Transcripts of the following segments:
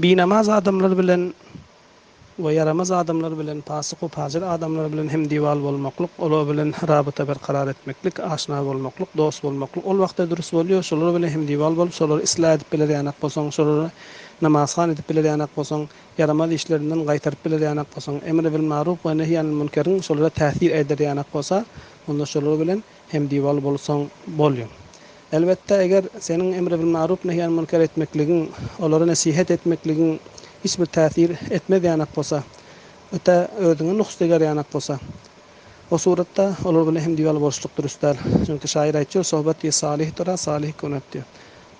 Binamaz adamlar bilen we ýaramaz adamlar bilen, pasyk we pajyr adamlar bilen hemdiwal bolmaklyk, olar bilen rabyta berkarar etmeklik, aşna bolmaklyk, dost bolmaklyk ol wagtda dürs bolýar, şolar bilen hemdiwal bolup, şolary islah edip biler ýanak bolsaň, şolary namazhan edip biler ýanak bolsaň, ýaramaz işlerinden gaýtaryp biler ýanak bolsaň, emri bil maruf we nehi anil münkeriň şolara täsir eder ýanak bolsa, onda şolar bilen Hemdiwal bolsaň bolýa. Elbetde, eger seniň emri bil maruf nehi anil münker etmekligiň, olara nesihet etmekligiň hiç bir täsir etmez ýanak bolsa, öte özüňe nuhs deger ýanak bolsa, o suratda olar bilen hemdiwal boluşlyk dürüst däl. Çünki şaýyr aýtýar, Sohbeti salyh tura salyh kunat diýýär.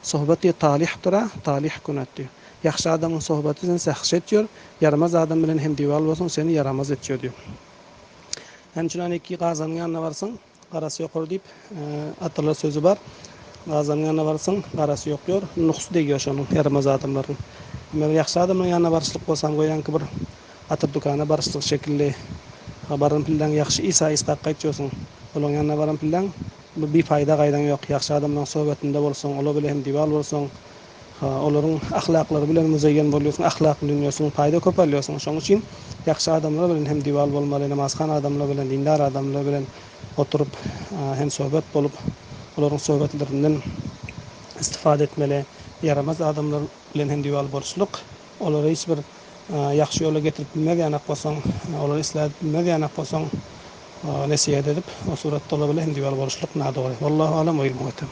Sohbeti talyh tura talyh kunat diýýär. Ýagşy adamyň sohbeti seni sähşy etýär, ýaramaz adam bilen hemdiwal bolsaň seni ýaramaz etýär diýýär. Hemçinaniki gazanyň ýanyna barsaň, garasy ýokar diýip, atalar sözi bar. Gazanyň ýanyna barsaň, garasy ýokýor, nuhsy degýär şonuň, ýaramaz adamlaryň. Emma bir ýagşy adamlaryň ýanyna baryşlyk bolsam, goýaňky bir atyr dükana baryşlyk şekilli, baran pilleň ýagşy isa ysgap gaýtýorsyň. Olaryň ýanyna baran pilleň bu bipaýda gaýdaň ýok. Ýagşy adamlaryň sohbetinde bolsaň, olar bile hemdiwal bolsaň, Olaryň ahlaklary bilen müzeýýen bolýarsyň, ahlakly dünýärsiň, paýda köp alýarsyň. Şonuň üçin ýagşy adamlar bilen hemdiwal bolmaly, namazhan adamlar bilen, dindar adamlar bilen oturyp, hemsohbet bolup, olaryň söhbetlerinden istifada etmeli. Ýaramaz adamlar bilen hemdiwal boluşlyk, olary hiç bir ýagşy ýola getirip bilmez ýanak bolsaň, olary islah edip bilmez ýanak bolsaň, nesihat edip, o suratda olar bilen hemdiwal boluşlyk nadogry. Wallahu alam we ilmuhu etem.